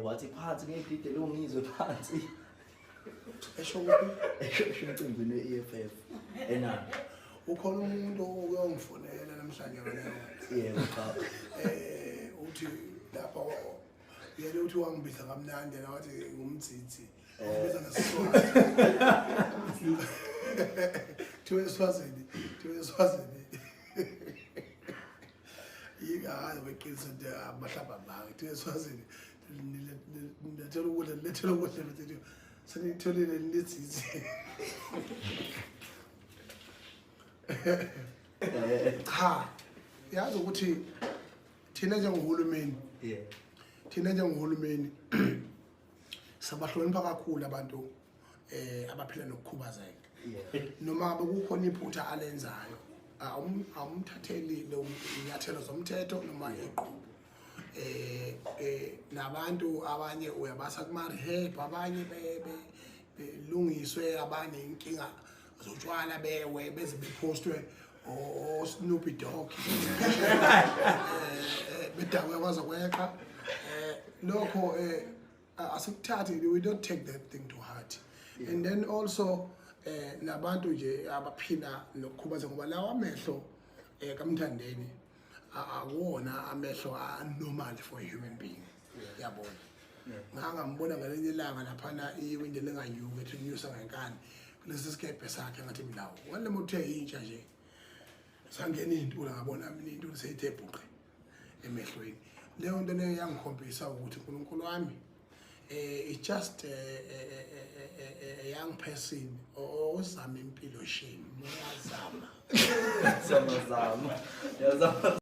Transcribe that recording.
Wathi phansi ngiyididele ungizwe phansi. Esho kuphi? Esho emcimbini we-EFF enani. Ukhona umuntu okuyongifonela namhlanje wena. Yebo cha. Uthi lapha yena uthi wangibiza kamnandi yena wathi ngumdzidzi. Wangibiza ngesiswati. Thiwe eSwazini, thiwe eSwazini. Yikazi beqiniso nje amahlamba banga. Thiwe eSwazini nilethela ukudla, nilethela ukudla bese senitholile nilitsitsi. Cha, yazi ukuthi thina njengohulumeni, thina njengohulumeni sabahlonipha kakhulu abantu abaphila nokukhubazeka. Noma ngabe kukhona iphutha alenzayo, awumthatheli lo inyathelo zomthetho noma iqhubu. Nabantu abanye uyabasa kuma rehab, abanye belungiswe, abanye inkinga zotshwala bewe beze bepostwe o Snoopy Dogg. Bedakwe kwaze kweqa. Lokho asikuthathi, we don't take that thing to heart. And then also nabantu nje abaphila nokukhubazeka, ngoba lawa amehlo kaMthandeni akuwona amehlo a-normal for a human being. Yabona, ngangambona ngelinye ilanga laphana iwindi linganyuki, ethi kunyusa ngenkani kulesi sikebhe sakhe, ngathi mina ngale moto eyintsha nje, sangena iy'ntula, ngabona mina iy'ntula seyithe bhuqe emehlweni. Leyo nto leyo yangikhombisa ukuthi uNkulunkulu wami it's just a young person ozama impilo, shame, uyazama. Zama zama. Yazama.